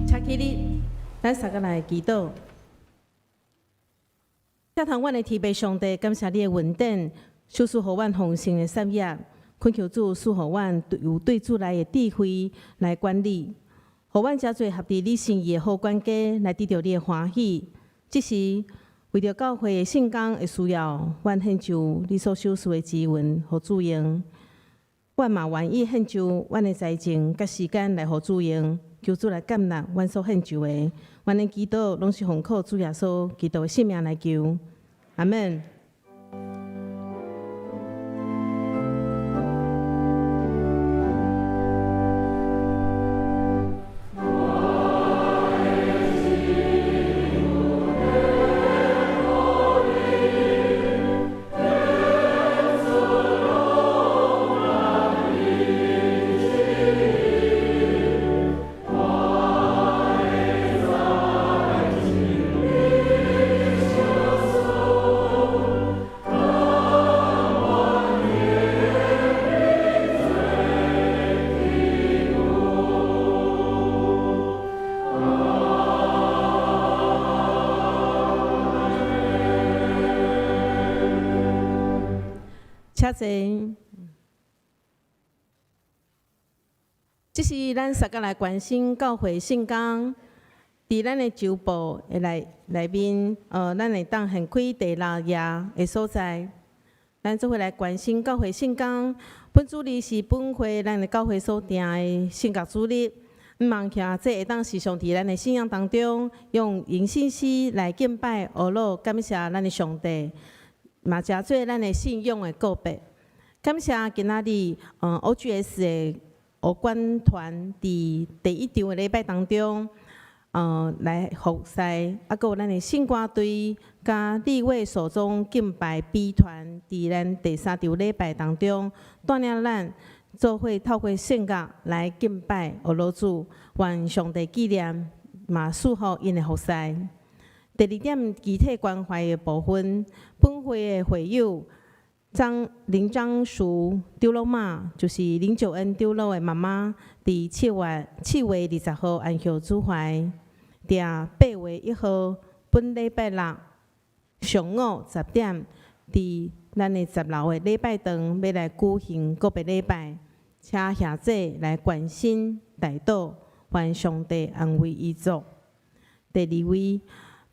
請起立，咱三個來祈禱。天父阮的天父上帝，感謝你的恩典，賞賜予阮豐盛的產業，懇求主賜予阮有對主來的智慧來管理，予阮遮濟合佇你心意的好管家，來得著你的歡喜。這時為著教會的聖工的需要，阮獻上你所賞賜的資源，予主用。阮嘛願意獻上阮的財政佮時間來予主用，求主來接納阮所獻上的。阮的祈禱攏是奉靠主耶穌基督的聖名來求，阿門。請坐。這是咱大家來關心教會聖工，佇咱的周報的內面，咱會當現開第六頁的所在。咱做伙來關心教會聖工。本主日是本會咱的教會所定的聖樂主日。毋望兄弟會當時常佇咱的信仰當中，用迎新詩來敬拜、呵咾、感謝咱的上帝，嘛誠做咱的信仰的告白。感謝今仔日，OGS 的學管團佇第一場的禮拜當中，來服侍，啊，閣有咱的聖歌隊佮利未手中敬拜 B 團，佇咱第三場禮拜當中，帶領咱做伙透過聖樂來敬拜呵咾主，願上帝紀念，嘛賜福𪜶的服侍。第二點，肢體關懷的部分，本會的會友張林張淑丟老媽，就是林九恩丟老的媽媽，佇7月20號安息主懷，佇8月1號本禮拜六上午10點，佇咱的10樓的禮拜堂欲來舉行告別禮拜，請兄弟來關心代禱，願上帝安慰遺族。第二位，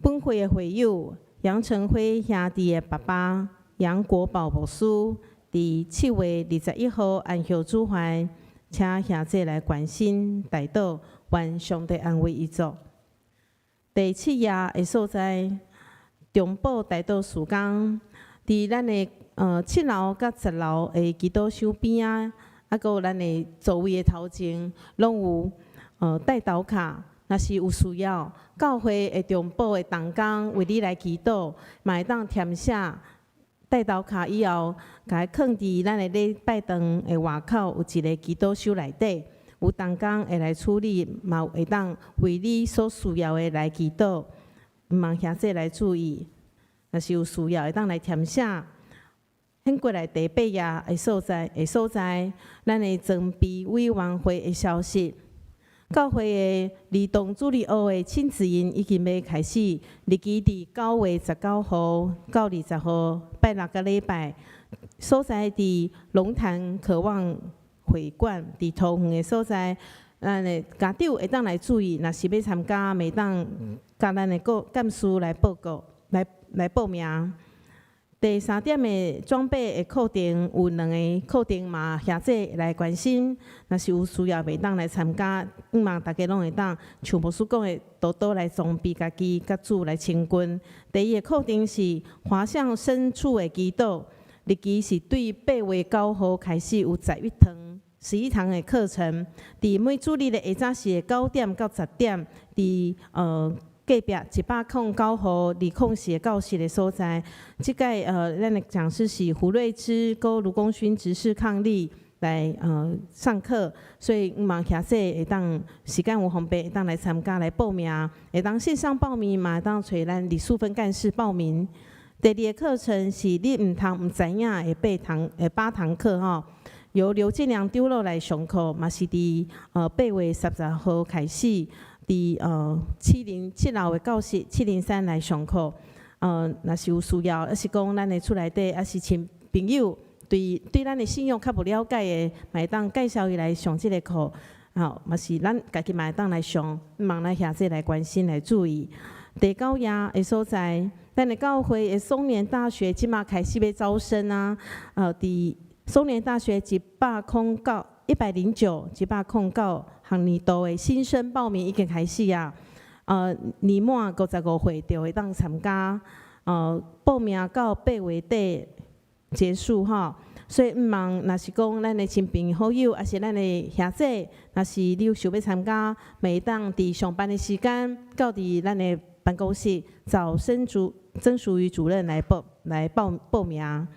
本會的會友楊成輝兄弟的爸爸楊國寶牧師，佇7月21號安息主懷，請兄弟來關心代禱，願上帝安慰遺族。第七頁的所在，中保代禱事工，佇咱的7樓佮10樓的祈禱箱邊仔，啊，閣有咱的座位的頭前，攏有代禱卡。若是有需要，教會的中保的同工為你來祈禱，嘛會當填寫代禱卡以後，共伊囥佇咱的禮拜堂的外口有一個祈禱箱內底，有同工會來處理，嘛會當為你所需要的來祈禱，毋望兄弟來注意。若是有需要，會當來填寫。轉過來第八頁的所在，咱的裝備委員會的消息。教會的兒童主日學的親子營已經欲開始，日期佇9月19號到20號，拜六佮禮拜，所在佇龍潭渴望會館，佇桃園的所在，咱的家長會當來注意，若是欲參加，會當佮咱的幹事來報告，來報名。第三點的裝備的課程有兩个課程嘛，兄弟來關心，若是有需要會當來參加，向望大家攏會當像牧師講的，多多來裝備家己，佮主來親近。第一个課程是滑向深處的祈禱，日期是對8月9號開始有11堂的課程，佇每主日的下早時的9點到10點，佇隔壁109號204的教室的所在。這屆咱的講師是胡瑞芝、佮盧功勳執事伉儷來上課，所以向望兄弟會當時間有方便，會當來參加來報名，會當線上報名嘛，會當揣咱李素芬幹事報名。第二个課程是你毋通毋知影的八堂課吼，由劉建良長老來上課，嘛是佇8月30號開始。佇707樓的教室703來上課，若是有需要，抑是講咱的厝內底，抑是親朋友對咱的信仰較無了解的，嘛會當介紹伊來上這个課，吼，嘛是咱家己嘛會當來上，望咱兄弟來關心來注意。第九頁的所在，咱的教會的松年大學這馬開始欲招生啊，佇松年大學109 109 109學年度的新生報名已經開始啊，年滿55歲就會當參加，報名到8月底結束吼，所以毋望若是講咱的親朋好友，抑是咱的兄弟，若是你有想欲參加，會當佇上班的時間，到佇咱的辦公室找曾淑瑜主任來報名。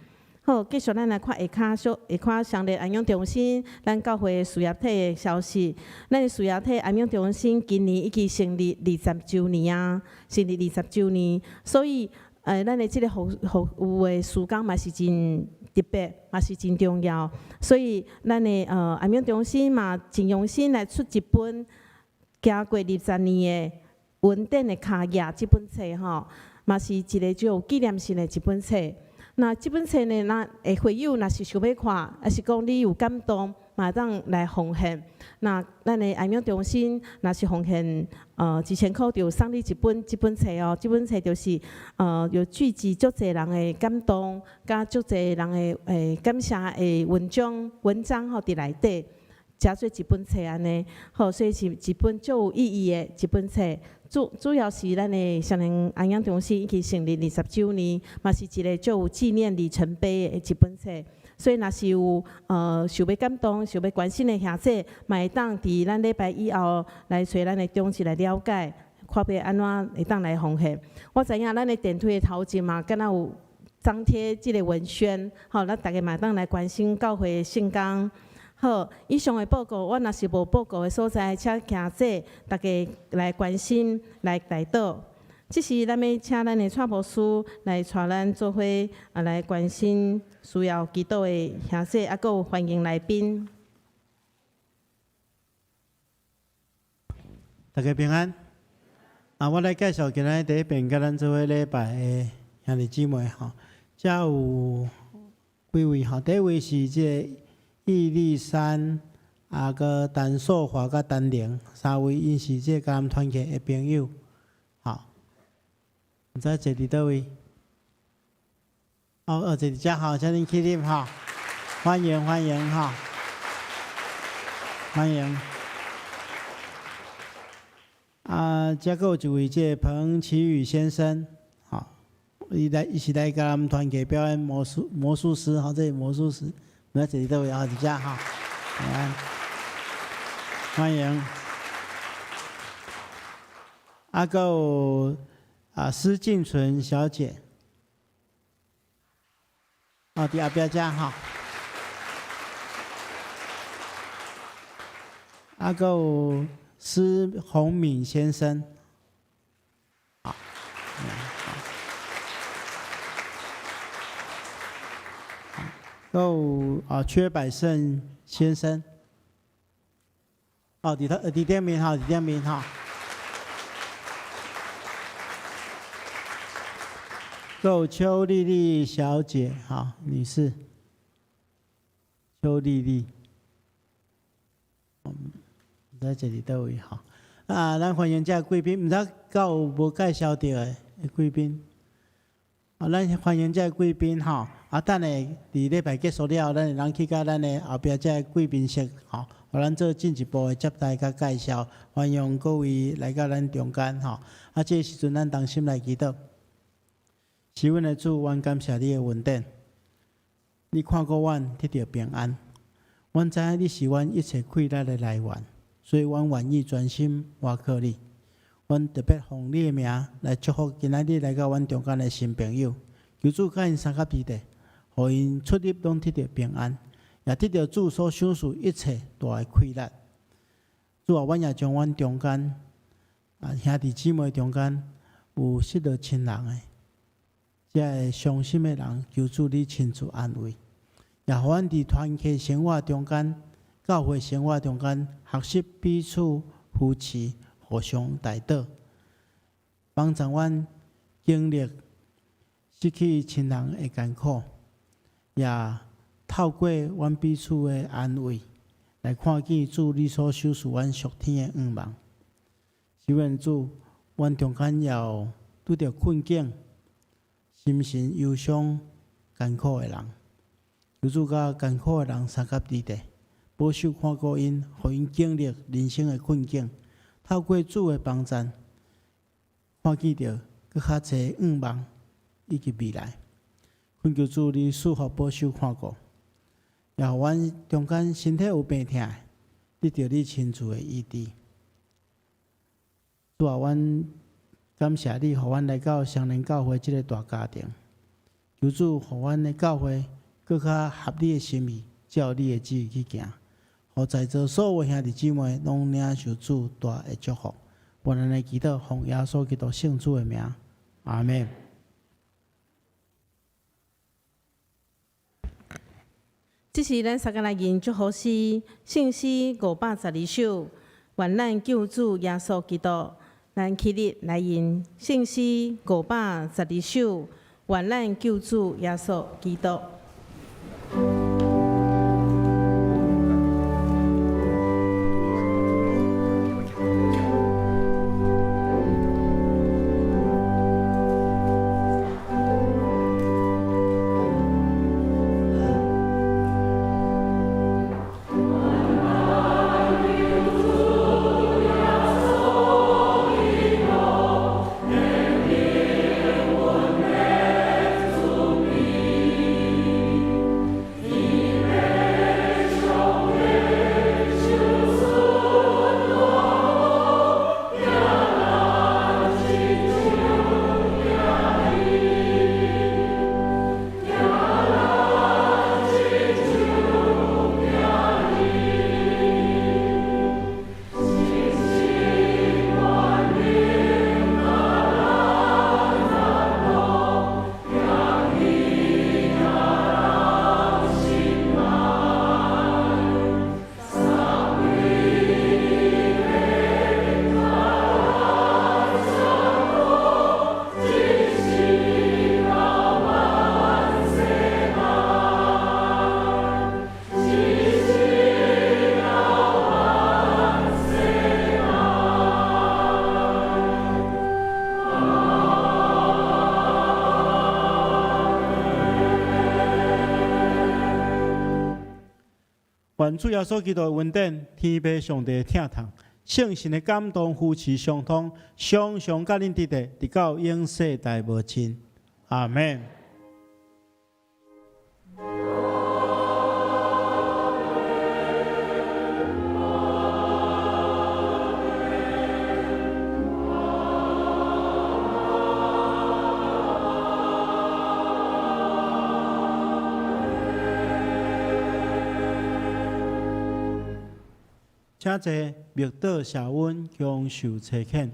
好，繼續咱來看下跤小下跤雙立安養中心，咱教會事業體的消息。咱的事業體安養中心今年已經成立二十週年啊，成立二十週年，所以咱的這个服務的時間嘛是真特別，嘛是真重要。所以咱的安養中心嘛真用心來出一本行過二十年的恩典的卡頁這本冊吼，嘛是一个具有紀念性的一本冊。那這本冊呢，若會會友若是想欲看，抑是講你有感動，嘛會當來奉獻。那咱的安養中心若是奉獻，1000箍就送你一本這本冊哦。這本冊就是有聚集足濟人的感動，佮足濟人的感謝的文章吼佇內底，寫做一本冊按呢。好，所以是一本足有意義的一本冊。主要是咱的雙連安養中心已經成立20週年，嘛是一个足有紀念里程碑的一本冊。所以，若是有受欲感動、想欲關心的兄弟，嘛會當佇咱禮拜以後來揣咱的長執來了解，看欲按怎會當來奉獻。我知影咱的電梯的頭前嘛，敢若有張貼這个文宣，吼，咱逐家嘛會當來關心教會的聖工。好，以上的報告，我若是無報告的所在，請兄弟逐家來關心、來代禱。這時，咱欲請咱的蔡牧師來帶咱做伙啊，來關心需要祈禱的兄弟，啊，閣有歡迎來賓。大家平安。啊，我來介紹今仔日佇彼邊佮咱做伙禮拜的兄弟姊妹吼，遮有幾位吼，第一位是這个易麗珊、啊，閣陳素華、佮陳玲三位，𪜶是這个嘉南團契的朋友，吼。毋知坐佇佗位？哦哦，坐佇遮吼，請恁起立吼，歡迎歡迎吼，歡迎。啊，遮閣有一位這個彭啟宇先生，吼，伊來伊是來嘉南團契表演魔術師，吼，這是魔術師，毋知坐佇佗位？吼，佇遮吼，來，歡迎。啊，閣有啊，施靜純小姐，哦，佇後壁遮吼。啊，閣有施宏敏先生，好，閣有啊，闕百勝先生，哦，佇頭佇頂面吼，佇頂面吼。閣有邱麗麗小姐，吼，女士，邱麗麗，毋知坐佇佗位吼。啊，咱歡迎這貴賓，毋知敢有無介紹著的貴賓。啊，咱歡迎這貴賓吼。啊，等下佇禮拜結束了後，咱會當去到咱的後壁這貴賓室吼，予咱做進一步的接待佮介紹。歡迎各位來到咱中間吼。啊，這个時陣咱同心來祈禱。是阮的主，阮感謝你的恩典。你看顧阮得著平安，阮知影你是阮一切氣力的來源，所以阮願意專心倚靠你。阮特別奉你的名來祝福今仔日來到阮中間的新朋友，求主佮𪜶相佮佇咧，予𪜶出入攏得著平安，也得著主所賞賜一切大的氣力。主啊，阮也將阮中間啊兄弟姊妹中間有失落親人的，這个傷心的人，求主你親自安慰，也予阮佇團契生活中間、教會生活中間，學習彼此扶持、互相代禱，幫助阮經歷失去親人的艱苦，也透過阮彼此的安慰，來看見主你所賞賜阮屬天的願望。是阮主，阮中間也有拄著困境、心神憂傷、艱苦的人，求主佮艱苦的人相佮佇咧，保守看顧𪜶，予𪜶經歷人生的困境，透過主的幫贊，看見著閣較濟願望以及未來。懇求主你賜福保守看顧，也予阮中間身體有病疼的，得著你親自的醫治。主啊，阮感謝你，予阮來到雙連教會這个大家庭。求主，予阮的教會閣較合你的心意，照你的旨意去行。予在座所有兄弟姊妹攏領受主大的祝福。阮按呢祈禱，奉耶穌基督聖主的名，阿們。這是咱三個來吟祝福詩，聖詩512首，願咱救主耶穌基督，咱起立來吟聖詩512首，願咱救主耶穌基督。願主耶穌基督的恩典、天父上帝的疼痛、聖神的感動、扶持相通，常常佮恁佇咧，直到永世代無盡。阿們。請坐，默禱謝恩，享受差遣。